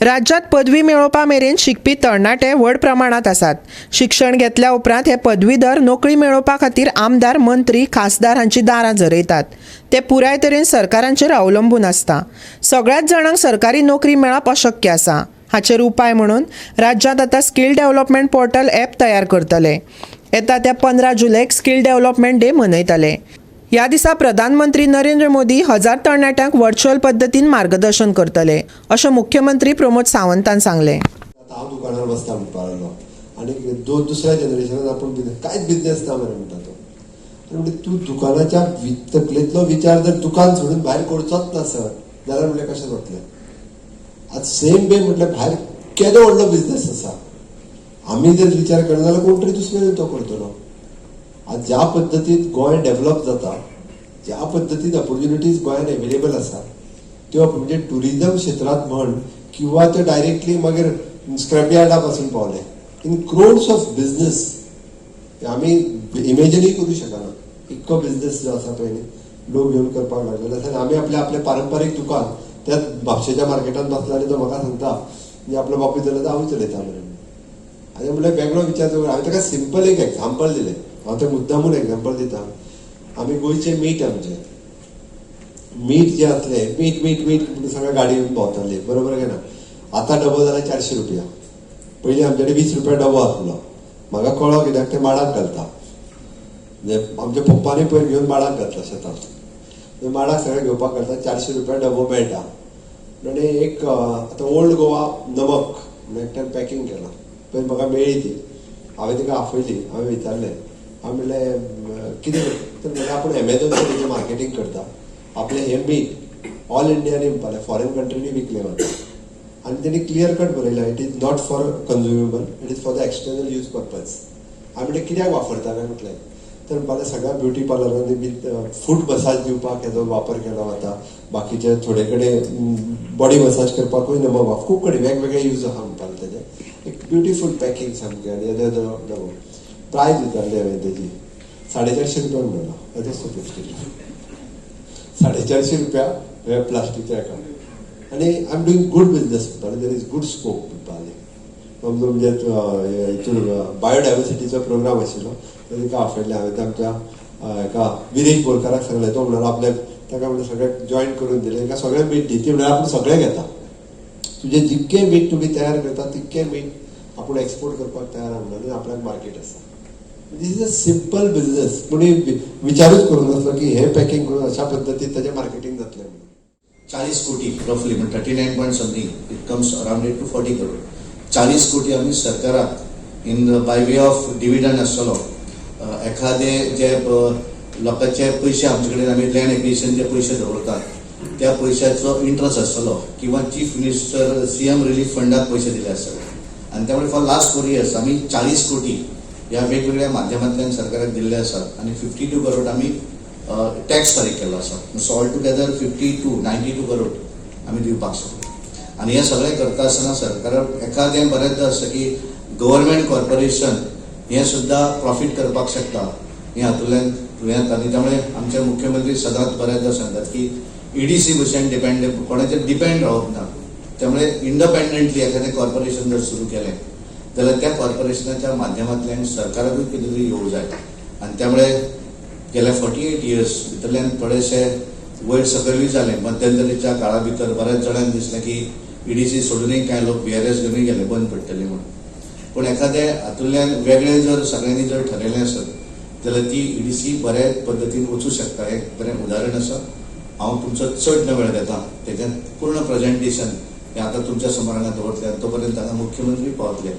राज्यांत पदवी मेळोवपा मेरेन शिकपी तरणाटे व्हड प्रमाणांत आसात. शिक्षण घेतल्या उपरांत हे पदवीधर नोकरी मेळोवपा खातीर आमदार, मंत्री, खासदार हांची दारां झरयतात. ते पुराय तरेन सरकारांचेर अवलंबून आसता. सगळ्याच जाणांक सरकारी नोकरी मेळप अशक्य आसा. हाचेर उपाय म्हणून राज्यांत आतां स्कील डेव्हलपमेंट पोर्टल ॲप तयार करतले. येता त्या 15 जुलयक स्कील डेव्हलपमेंट डे मनयतले. ह्या दिसा प्रधानमंत्री नरेंद्र मोदी 1000 तरणाट्यांक व्हर्च्युअल पद्दतीन मार्गदर्शन करतले, अशें मुख्यमंत्री प्रमोद सावंतान सांगलें. आतां हांव दुकानार बसता म्हणपाक लागलो आनी दोन दुसऱ्या जनरेशनान आपूण बिजनेस, कांयच बिजनेस ना मरे म्हणटा तो. आनी म्हणजे तूं दुकानाच्या तकलेंतलो विचार जर दुकान सोडून भायर करचोच ना सर, जाल्यार म्हणलें कशें जातलें? आज सेम वे म्हटल्यार भायर केदो व्हडलो बिजनेस आसा. आमी जर विचार करना जाल्यार कोण तरी दुसरो तो करतलो. आज ज्या पद्दतीन गोंय डेव्हलप जाता, ज्या पद्दतीन ऑपॉर्च्युनिटीज गोंयांत एवेलेबल आसा त्यो, म्हणजे टुरिझम क्षेत्रांत म्हण किंवा ते डायरेक्टली मागीर स्क्रॅप यार्डा पासून पावले, इन क्रोर्स ऑफ बिझनेस आमी इमेजिनूय करूं शकना. इतको बिझनेस जो आसा पळय न्ही, लोक घेवन करपाक लागलेले आसा. आनी आमी आपलें आपलें पारंपारीक दुकान त्याच म्हापशेच्या मार्केटान बसला आनी तो म्हाका सांगता, म्हणजे आपलो बापूय चलयता, हांवूय चलयता मरे. आनी म्हणल्यार वेगळो विचार करून हांवें ताका सिंपल एक एग्जाम्पल दिलें. हांव तें मुद्दामून एग्जाम्पल दिता. आमी गोंयचें मीठ, आमचें मीठ जें आसलें, मीठ मीठ मीठ म्हणून सगळ्या गाडी येवन भोंवताली, बरोबर काय ना? आतां डबो जाला 400 रुपया. पयलीं आमचे कडेन 20 रुपया डबो आसलो. म्हाका कळ्ळो कित्याक, ते माडाक घालता. म्हणजे आमच्या पप्पांनी पयर घेवन माडाक घातला शेतांत. म्हणजे माडाक सगळें घेवपाक घालता. 400 रुपया डबो मेळटा. आनी एक आतां ओल्ड गोवा नमक म्हणून एकट्यान पॅकींग केलां. पयर म्हाका मेळ्ळी ती. हांवें तिका आपयली. हांवें विचारलें, हांवें म्हणलें, कितें करता? तर म्हणलें, आपूण एमेझॉनचेर तेजें मार्केटींग करता. आपलें हें मीठ ऑल इंडियानी म्हणपालें, फॉरेन कंट्रीनी विकलें वता. आनी तेणी क्लियर कट बरयलां, "It is not for consumable, it is for the external use purpose." हांवें म्हणलें, कित्याक वापरता काय म्हटलें, तर म्हणपालें, सगळ्या ब्युटी पार्लरांनी बी फूट मसाज दिवपाक हेजो वापर केला वता. बाकीचे थोडे कडेन बॉडी मसाज करपाकूय नमक वापर, खूब कडेन वेगवेगळे यूज आहा म्हणपाले तेजे. एक ब्युटिफूल पॅकिंग सामकें. आनी येदो येदो डबो. प्रायज विचारली हांवें तेजी, 450 रुपया म्हणलो. येदो 50, 450 रुपया हे प्लास्टीकच्या हेका. आनी I am doing good business म्हणटाले. There is good scope म्हणपाले. आमचो म्हणजे हितून बायोडायवर्सिटीचो प्रोग्राम आशिल्लो, तो तिका आपयलें हांवें. आमच्या हेका विरेश बोरकाराक सांगलें. तो म्हणलो आपल्या ताका, म्हणलें सगळें जॉयन करून दिलें ताका. सगळें मीठ दी. ती म्हणल्यार आपूण सगळें घेता. तुजें जितकें मीठ तुमी तयार करता तितकें मीठ आपूण एक्सपोर्ट करपाक तयार आहा म्हणून आपल्याक मार्केट आसा. This is a simple business. कोणी विचारूच करूंक नासलो की हे पॅकिंग करून अशा पद्दतीन ताजें मार्केटींग जातलें म्हणून. 40 कोटी रफली, म्हणजे 39 point something, it comes around it to 40 crore. 40 कोटी आमी सरकाराक in by way of dividend आसतलो, एखादे जे लोकांचे पयशे आमचे कडेन, आमी लँड एक्विजिशनचे पयशे दवरतात, त्या पयशाचो इंट्रस्ट आसतलो किंवा चीफ मिनिस्टर सीएम रिलीफ फंडाक पयशे दिले आसतले. आनी त्यामुळे फॉर लास्ट 4 इयर्स आमी 40 कोटी ह्या वेगवेगळ्या माध्यमांतल्यान सरकाराक दिल्ले आसात आनी 52 करोड आमी टॅक्स फारीक केल्लो आसा. So all together 52, 92 crore आमी दिवपाक शकलो. आनी हें सगळें करता आसतना सरकाराक एखादें बरेंचदां आसता की गव्हर्मेंट कॉर्पोरेशन हें सुद्दां प्रॉफीट करपाक शकता, हें हातूंतल्यान हें. आनी त्यामुळे आमचे मुख्यमंत्री सदांच बऱ्याचदां सांगतात की ईडीसी भशेन डिपेंड, कोणाचेर डिपेंड रावप ना. त्यामुळे इंडिपेंडंटली एखादें कॉर्पोरेशन जर सुरू केलें जाल्यार त्या कॉर्पोरेशनाच्या माध्यमांतल्यान सरकाराकूय कितें तरी येवं जाय. आनी त्यामुळे गेल्या 48 इयर्स भितरल्यान थोडेशे वयर सकयलूय जालें. मध्यंतरीच्या काळा भितर बऱ्याच जाणांक दिसलें की ईडीसी सोडूनय कांय लोक बीआरएस घेवनूय गेले, बंद पडटली म्हणून. पूण एखाद्या हातूंतल्यान वेगळें जर सगळ्यांनी जर ठरयलें आसत जाल्यार ती ईडीसी बऱ्या पद्दतीन वचूं शकता, हें बरें उदाहरण आसा. हांव तुमचो चड न वेळ घेता. तेजें पूर्ण प्रेजेंटेशन हें आतां तुमच्या समोर हांगा दवरतलें आनी तो पर्यंत हांगा मुख्यमंत्री पावतले.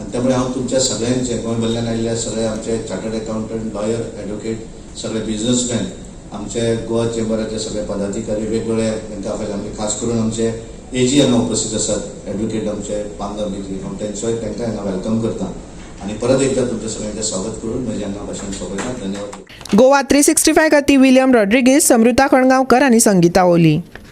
आनी त्यामुळे हांव तुमच्या सगळ्यांचे, गोंय आयिल्ल्या सगळे आमचे चार्टर्ड अकाउंटंट, लॉयर, एडवोकेट, सगळे बिझनसमॅन, आमचे गोवा चेंबराचे सगळे पदाधिकारी, वेगवेगळे तांकां आपयले. आमचे खास करून आमचे एजी हांगा उपस्थित आसात, एडवोकेट आमचे पांगम एजी, हांव तेंचोय तांकां हांगा welcome करता आनी परत एकदा तुमच्या सगळ्यांचें स्वागत करून म्हजें हांगा भाशण सोंपयता. धन्यवाद. गोवा 365 खातीर विलियम रॉड्रिगीज, समृता कणगांवकर आनी संगीता ओली.